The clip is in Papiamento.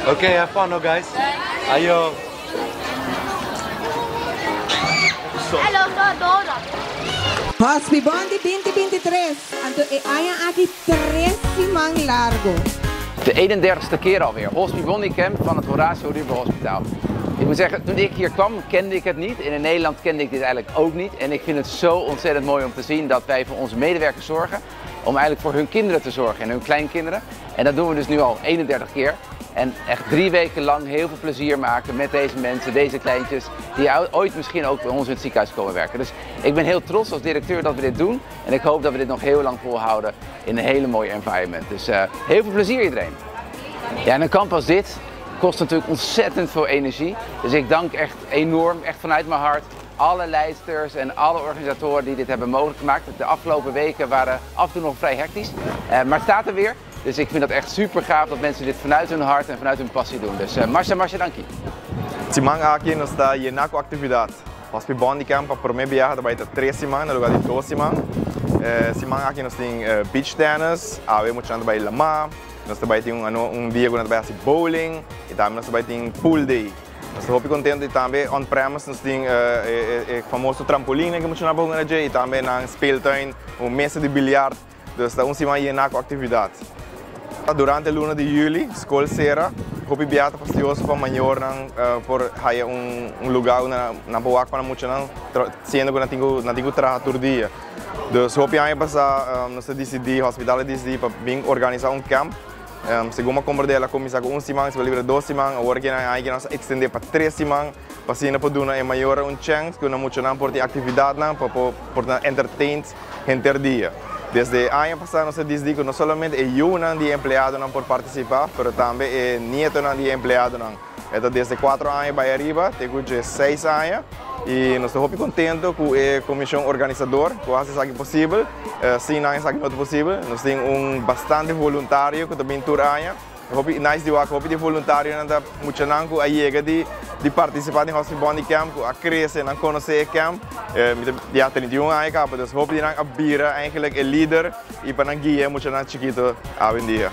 Okay, have fun, no guys. Ayo. Hello, Dora. Hospibondi 2023, anto e aña aki 3 siman largo. De 31ste keer alweer. Hospibondi Camp van het Horatio Oduber Hospitaal. Ik moet zeggen, toen ik hier kwam, kende ik het niet. En in Nederland kende ik dit eigenlijk ook niet. En ik vind het zo ontzettend mooi om te zien dat wij voor onze medewerkers zorgen. Om eigenlijk voor hun kinderen te zorgen en hun kleinkinderen. En dat doen we dus nu al 31 keer. En echt 3 weken lang heel veel plezier maken met deze mensen, deze kleintjes, die ooit misschien ook bij ons in het ziekenhuis komen werken. Dus ik ben heel trots als directeur dat we dit doen. En ik hoop dat we dit nog heel lang volhouden in een hele mooie environment. Dus heel veel plezier iedereen. Ja, en een kamp als dit kost natuurlijk ontzettend veel energie. Dus ik dank echt enorm, echt vanuit mijn hart, alle leidsters en alle organisatoren die dit hebben mogelijk gemaakt. De afgelopen weken waren af en toe nog vrij hectisch, maar het staat er weer. Dus ik vind dat echt super gaaf dat mensen dit vanuit hun hart en vanuit hun passie doen. Dus masha, masha danki. Siman aki nos ta yena ku aktividat. Hospibondi Camp pa promé biaha ta bai ta 3 siman, na lugá di 2 siman. Siman aki nos tin beach tennis, awe muchanan ta bai laman, nos tambe tin un dia ku nos ta bai bowling i tambe nos tambe tin pool day. Nos ta kontentu i tambe on premise nos tin e famoso trampolin ku muchanan por hunga i tambe na speeltuin, un mesa di biliar. Dus ta un siman yena ku aktividat. Durante luna di yüli, skol sera, hopi biaha ta fastioso pa mayornan por haya un lugá na nan por wak pa muchanan, siendo ku nan tin ku traha tur dia. Dus hopi aña pasá nos a disidí, hospital a disidí pa bin organisá un camp. Segun mi a komprondé, el a kuminsá ku un siman, se libre 2 siman, awor ku nan nos a ekstendé pa 3 siman, pa asina por duna e mayornan un chance ku nan muchanan por tin aktividatnan, pa por entertain henter dia. Desde aña pasá nos a disidí ku no solamente e yunan di empleadonan por partisipá, pero tambe e nietonan di empleadonan. Anto, desde 4 aña bai ariba, te 6 aña. I nos ta kontentu ku e komishon organisadó, ku a hasi esaki posibel. Sin nan esaki no ta posibel. Nos tin un bastante voluntario ku tambe tur aña. Hopi nice di wak, hopi di voluntarionan ta muchanan ku a yega di partisipá den Hospibondi Camp, ku a krese, nan konosé e camp. Ya 31 aña kaba, dus hopi di nan a bira eigenlijk e líder i pa nan guia muchanan chikitu awendia.